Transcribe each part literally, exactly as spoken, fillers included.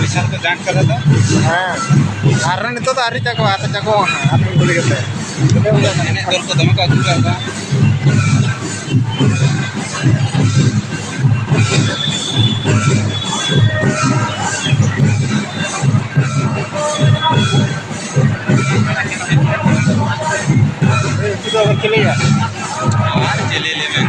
ᱵᱤᱥᱟᱞ ᱠᱚ ᱡᱟᱸᱠ ᱠᱟᱫᱟ ᱛᱚ᱾ ᱦᱮᱸ, ᱟᱨ ᱱᱤᱛᱚᱜ ᱫᱚ ᱟᱹᱣᱨᱤ ᱪᱟᱠᱚᱣᱟ, ᱟᱨ ᱪᱟᱠᱚᱣᱟ ᱦᱟᱸᱜ, ᱟᱨ ᱢᱤᱫ ᱜᱷᱟᱹᱲᱤ ᱠᱟᱛᱮ᱾ ᱮᱱᱮᱡ ᱫᱚᱞ ᱠᱚ ᱫᱚᱢᱮ ᱠᱚ ᱟᱹᱜᱩ ᱠᱟᱜ ᱠᱚᱣᱟ᱾ ᱩᱱᱠᱩ ᱫᱚ ᱟᱵᱟᱨ ᱪᱤᱞᱤᱭᱟ? ᱟᱨ ᱪᱤᱞᱤ ᱞᱟᱹᱭ ᱢᱮ?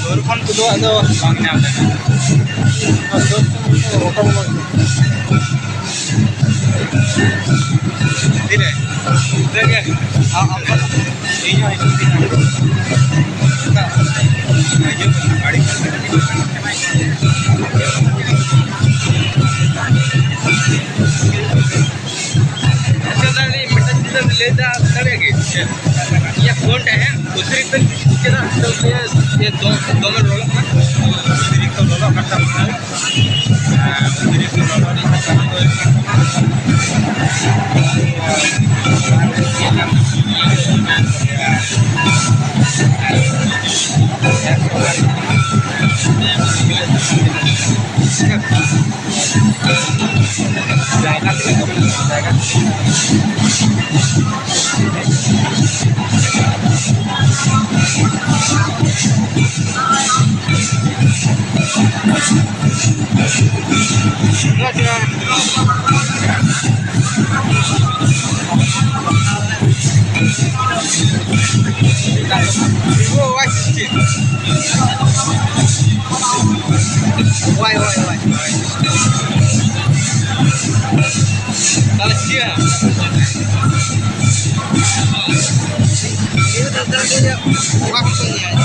ᱥᱩᱨ ᱠᱷᱚᱱ ᱠᱚᱫᱚ ᱟᱫᱚ ᱵᱟᱝ ᱧᱟᱢ ᱞᱮᱱᱟ᱾ ᱛᱤᱨᱮ? ᱤᱱᱠᱟᱹ ᱜᱮ᱾ ᱟ-, ᱟᱯᱟ-, ᱤᱧ ᱦᱚᱸ ᱦᱤᱡᱩᱜ ᱛᱤᱧ ᱦᱟᱸᱜ᱾ ᱦᱤᱡᱩᱜ ᱠᱟᱱᱟ, ᱜᱟᱹᱰᱤ ᱠᱚ᱾ ᱟᱪᱪᱷᱟ, ᱫᱟᱫᱟ, ᱢᱤᱫᱴᱟᱝ ᱪᱤᱡ ᱞᱟᱹᱭ ᱫᱟ, ᱫᱟᱲᱮᱭᱟᱜ ᱜᱮ? ᱤᱧᱟᱹᱜ ᱯᱷᱳᱱ ᱴᱟᱜ ᱦᱮᱸ, ᱩᱥᱨᱤ ᱛᱮ ᱪᱮᱫᱟᱜ ᱫᱚ-, ᱫᱚᱢᱮ ᱞᱚᱞᱚᱜ ᱠᱟᱱᱟ? ᱩᱥᱨᱤ ᱠᱚ ᱞᱚᱞᱚᱜ ᱠᱟᱱ ᱛᱟᱵᱚᱱᱟ᱾ ᱦᱳᱭ, ᱦᱳᱭ, ᱦᱳᱭ᱾ ᱛᱟᱦᱞᱮ ᱪᱤᱠᱟᱹᱭᱟ? ᱚᱠᱟ ᱠᱷᱚᱱ ᱠᱚ ᱧᱮᱞ?